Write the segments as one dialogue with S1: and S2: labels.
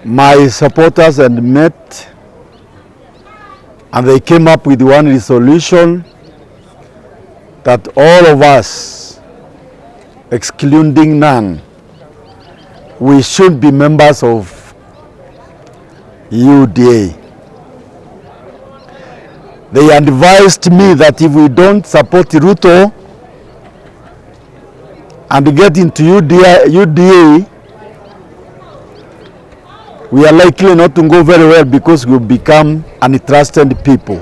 S1: My supporters and met and they came up with one resolution that all of us, excluding none, we should be members of UDA. They advised me that if we don't support Ruto and get into UDA, we are likely not to go very well because we will become untrusted people.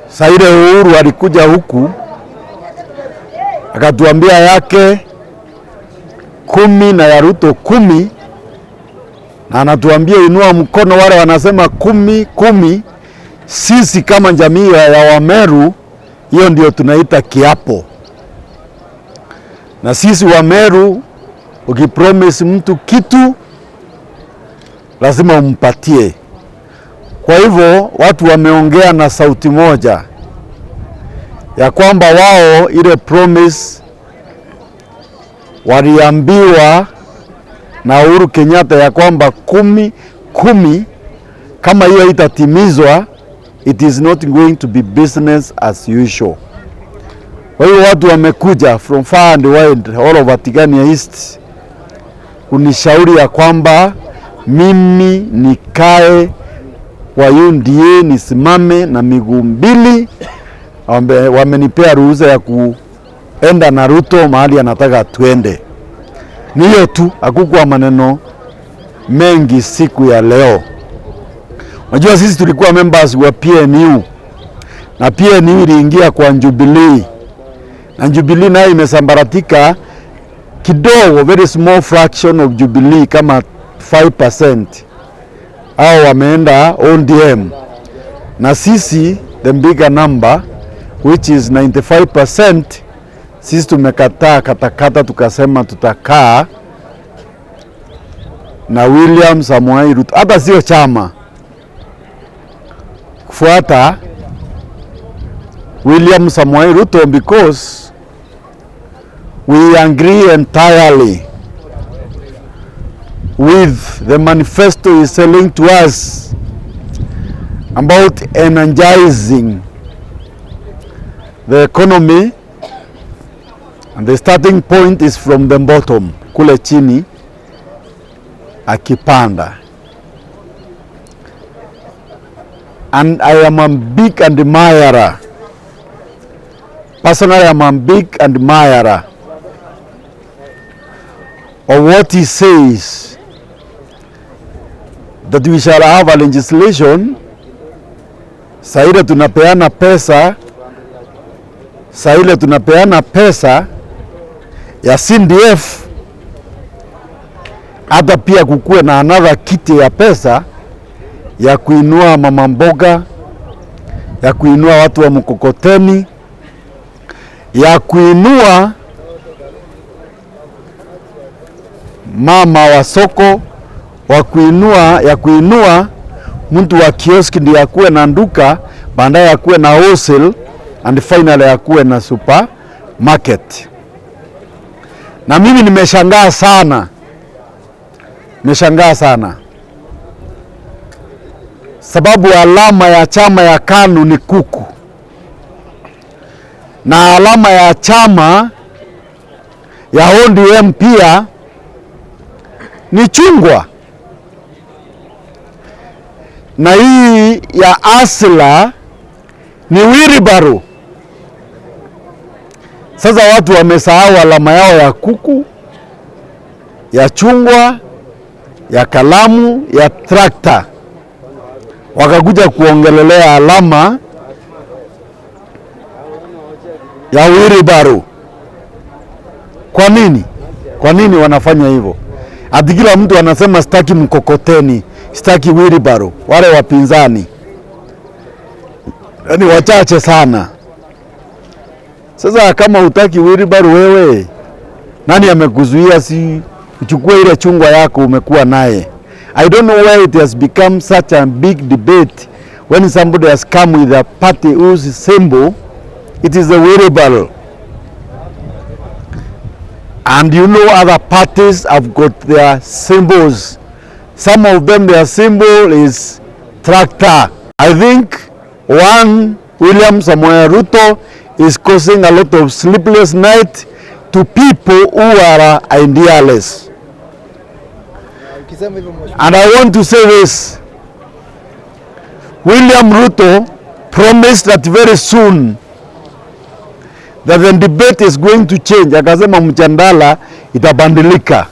S1: Saire Uhuru alikuja huku akatuambia yake 10 na ya Ruto 10, na anatuambia inua mkono wale wanasema 10-10. Sisi kama jamii ya Wameru, hiyo ndio tunaita kiapo. Na sisi Wameru, ukipromise mtu kitu lazima umpatie. Kwa hivyo watu wameongea na sauti moja ya kwamba wao ile promise waliambiwa na Uhuru Kenyatta ya kwamba 10-10, kama hiyo itatimizwa, it is not going to be business as usual. Kwa hiyo watu wamekuja from far and wide all over Tigania East kunishauri ya kwamba mimi nikae kwa UDA nisimame na miguu mbili. Wamenipea ruhusa ya kuenda na Ruto mahali anataka tuende. Ni hiyo tu, hakukuwa maneno mengi siku ya leo. Unajua sisi tulikuwa members wa PNU na PNU iliingia kwa Jubilee na Jubilee nayo imesambaratika kidogo, very small fraction of Jubilee kama 5% au wameenda ODM, na sisi the bigger number which is 95%, sisi tumekataa katakata, tukasema tutakaa na William Samoei Ruto, hata sio chama kufuata William Samoei Ruto because we agree entirely with the manifesto he's selling to us about energizing the economy, and the starting point is from the bottom, kule chini akipanda. And I am a big admirer. Personally, I am a big admirer of what he says, that we shall have a legislation. Saa ile tunapeana pesa, saa ile tunapeana pesa ya CDF, hata pia kukuwe na another kiti ya pesa ya kuinua mama mboga, ya kuinua watu wa mkokoteni, ya kuinua mama wa soko, wa kuinua, ya kuinua mtu wa kioski ndiye akuwe na duka, baadaye akuwe na wholesale and finally akuwe na supermarket. Na mimi nimeshangaa sana, nimeshangaa sana sababu alama ya chama ya KANU ni kuku na alama ya chama ya ODM pia ni chungwa, na hii ya Asla ni wheelbarrow. Sasa watu wamesahau alama yao ya kuku, ya chungwa, ya kalamu, ya trakta, wakakuja kuongelelea alama ya wheelbarrow. Kwa nini? Kwa nini wanafanya hivyo? Ati kila mtu anasema sitaki mkokoteni, sitaki wheelbarrow. Wale wapinzani yani wachache sana. Sasa kama hutaki wheelbarrow wewe, nani amekuzuia si uchukue ile chungwa yako umekuwa naye? I don't know why it has become such a big debate when somebody has come with a party whose symbol it is a wheelbarrow. And you know other parties have got their symbols. Some of them, their symbol is tractor. I think one William Samoei Ruto is causing a lot of sleepless night to people who are idealists.
S2: Ukisema hivyo, mheshimiwa.
S1: And I want to say this. William Ruto promised that very soon that the debate is going to change. Akasema mjadala itabadilika,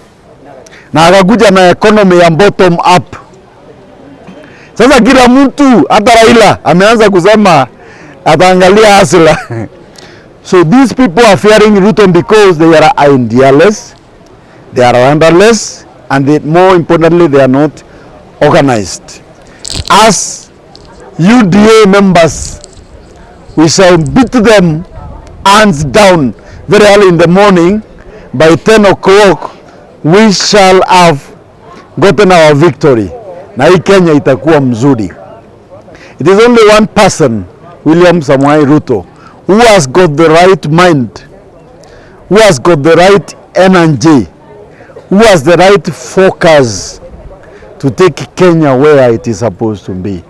S1: na akakuja na economy ya bottom up. Sasa kila mtu, hata Raila ameanza kusema ataangalia hustler. So these people are fearing Ruto because they are idealist, they are underless, and they, more importantly, they are not organized. As UDA members, we shall beat them hands down very early in the morning. By 10 o'clock, we shall have gotten our victory. Na hii Kenya itakuwa mzuri. It is only one person, William Samoei Ruto, who has got the right mind, who has got the right energy, who has the right focus to take Kenya where it is supposed to be.